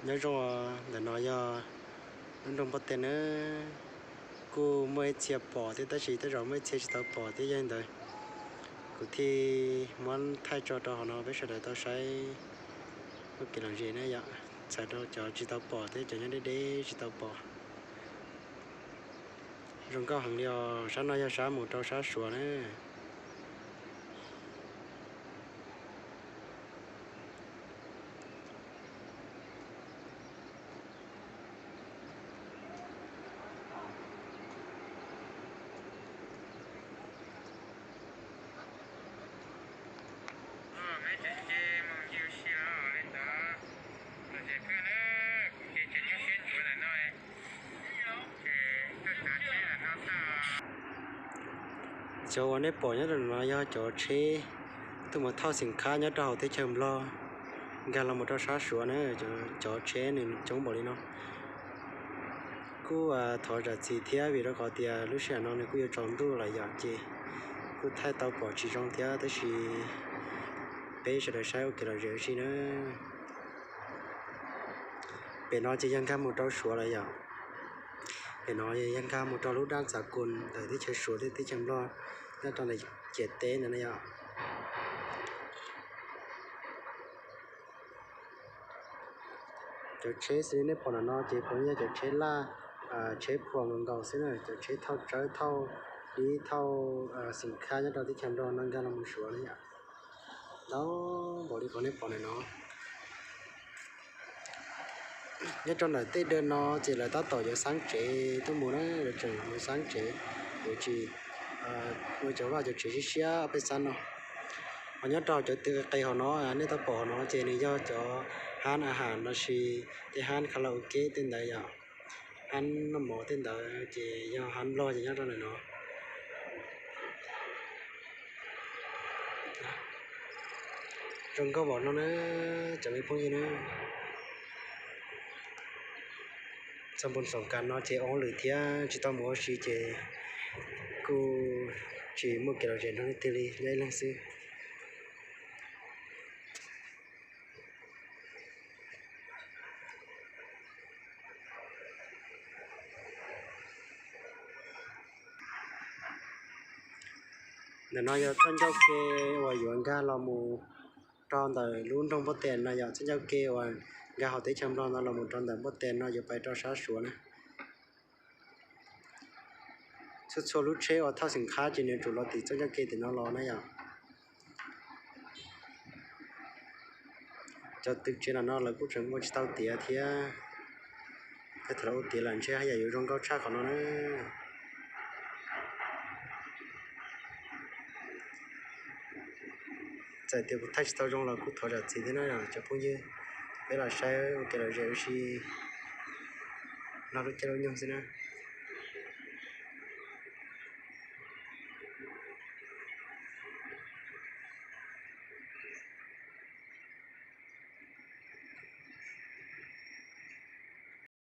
Nyob zoo, ntawm no yog lub nroog Npoj Teg na. Kuj muaj ib txhia pom thiab tab sis tej zaum muaj ib txhia tsis tau pom thiab, yog li ntawd kuv thiaj muab thaij tso rau hauv no peb sawv daws tau saib ua kev lom zem na yom. Txhawm rau cov tsis tau pom thiab cov nyob deb deb tsis tau pom. Zoo nkauj heev li os, sab no yog sab mus rau sab Suav na. Cov uas nej pom nyob rau no yog cov tsheb tuaj mus thauj xeem khab nyob rau hauv teb chaws Nplog nkag los mus rau sab Suav na. Cov tsheb nws coob npaum li no. Kuj thov zam txim thiab vim rau qhov tias lub sij hawm no nws kuj yuav tsaus ntuj lawm yom, ces kuj thaij tau pom tsis zoo thiab, tab sis peb sawv daws saib ua kev lom zem ua si na. Pem no ces yog nkag mus rau Suav lawm yom. Pem no yog nkag mus rau lub dab txav kus ntawm teb chaws Suav thiab teb chaws Nplog nyob rau ntawm ciam teb ntawd na yom. Cov tsheb xws li nej pom ntawm no ces puav leej yog cov tsheb laj, tsheb phuam nkaus nkaus xwb na, cov tsheb thauj tsawb thauj dib thauj xeem khab nyob rau teb chaws Nplog no nkag los mus Suav na yom. Ntau npaum li qhov nej pom ntawm no. Nyob rau ntawm tej daw no ces lawv tab tom yuav xaab tsev tuaj mus na, lawv tseem yuav xaab tsev, yuav tsis ua cov vaj cov tsev siab siab peb xab no. Ho nyob rau cov tw qe hauv no nej tab tom pom hauv no ces nws yog cov hab a has no sis tej hab kha la u keb tej ntawd yom, hab noj mov tej ntawd ces yog hab Nplog ces nyob rau ntawm no. Zoo nkauj npaum no na cov me phooj ywg na. Txog npoo xoom kas no ces ua hauj lwm thiab tsis tau mus ua si ces kuj tsis muaj kev lom zem nrog leej twg li, nyob ib leeg xwb. Ntawm no yog txoj ncauj ke uas yuav nkag los mus rau ntawm lub nroog Npoj Tes no yom, txoj ncauj ke uas nkag hauv teb chaws Nplog no los mus rau ntawm Npoj Tes no yuav pais rau sab Suav na. Txhua txhua lub tsheb uas thauj xeem khab ces nws yuav tsum los tim txoj ncauj ke tim no los na yom. Cov tw tsev ntawm no lawv kuj tseem ua tsis tau tiav thiab, yog thaum lawv ua tiav lawm ntshe haj yam yuav zoo nkauj tshaj qhov no na. Txawm tias kuv thaij tsis tau zoo los kuj thov zam txim thiab na cov phooj ywg, peb los saib ua kev lom zem ua si nrog lub caij lub nyoog xwb na.